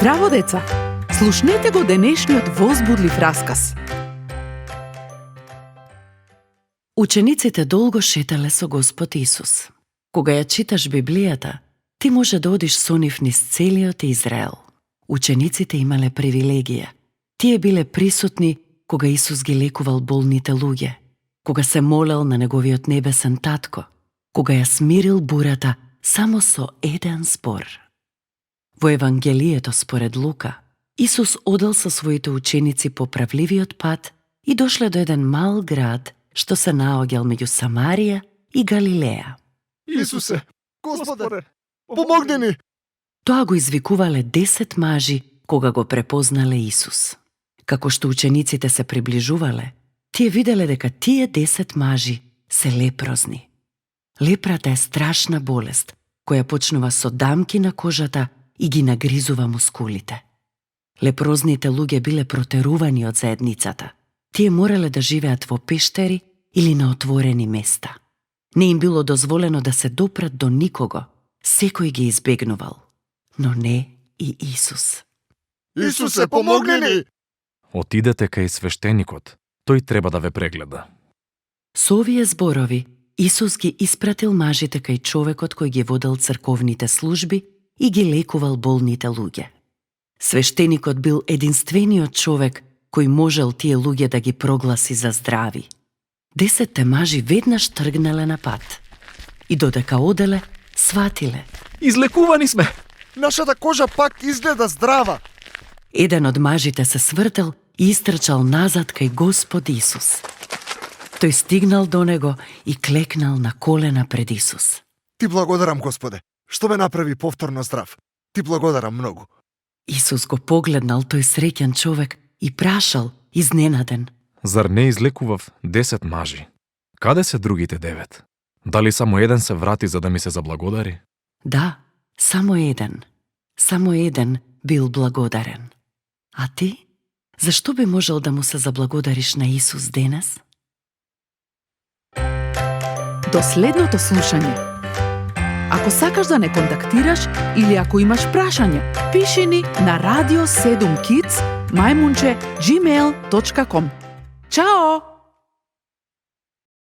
Здраво, деца! Слушнете го денешниот возбудлив расказ. Учениците долго шетале со Господ Исус. Кога ја читаш Библијата, ти може да одиш со нив низ целиот Израел. Учениците имале привилегија. Тие биле присутни кога Исус ги лекувал болните луѓе, кога се молел на неговиот небесен татко, кога ја смирил бурата само со еден збор. Во Евангелието според Лука, Исус одел со своите ученици по правливиот пат и дошле до еден мал град што се наоѓал меѓу Самарија и Галилеја. Исусе, Господе, помогни ни! Тоа го извикувале 10 мажи кога го препознале Исус. Како што учениците се приближувале, тие виделе дека тие 10 мажи се лепрозни. Лепрата е страшна болест, која почнува со дамки на кожата и ги нагризува мускулите. Лепрозните луѓе биле протерувани од заедницата. Тие морале да живеат во пештери или на отворени места. Не им било дозволено да се допрат до никого. Секој ги избегнувал, но не и Исус. Исусе, помогни ни! Отидете кај свештеникот, тој треба да ве прегледа. Со овие зборови, Исус ги испратил мажите кај човекот кој ги водел црковните служби и ги лекувал болните луѓе. Свештеникот бил единствениот човек кој можел тие луѓе да ги прогласи за здрави. 10 мажи веднаш тргнале на пат. И додека оделе, сватиле. Излекувани сме! Нашата кожа пак изгледа здрава. Еден од мажите се свртел и истрчал назад кај Господ Исус. Тој стигнал до него и клекнал на колена пред Исус. Ти благодарам, Господе, што ме направи повторно здрав. Ти благодарам многу. Исус го погледнал тој среќен човек и прашал, изненаден. Зар не излекував 10 мажи? Каде се другите 9? Дали само еден се врати за да ми се заблагодари? Да, само еден. Само еден бил благодарен. А ти? Зашто би можел да му се заблагодариш на Исус денес? До следното слушање. Ако сакаш да не контактираш или ако имаш прашање, пиши ни на radio7kids@gmail.com. Чао!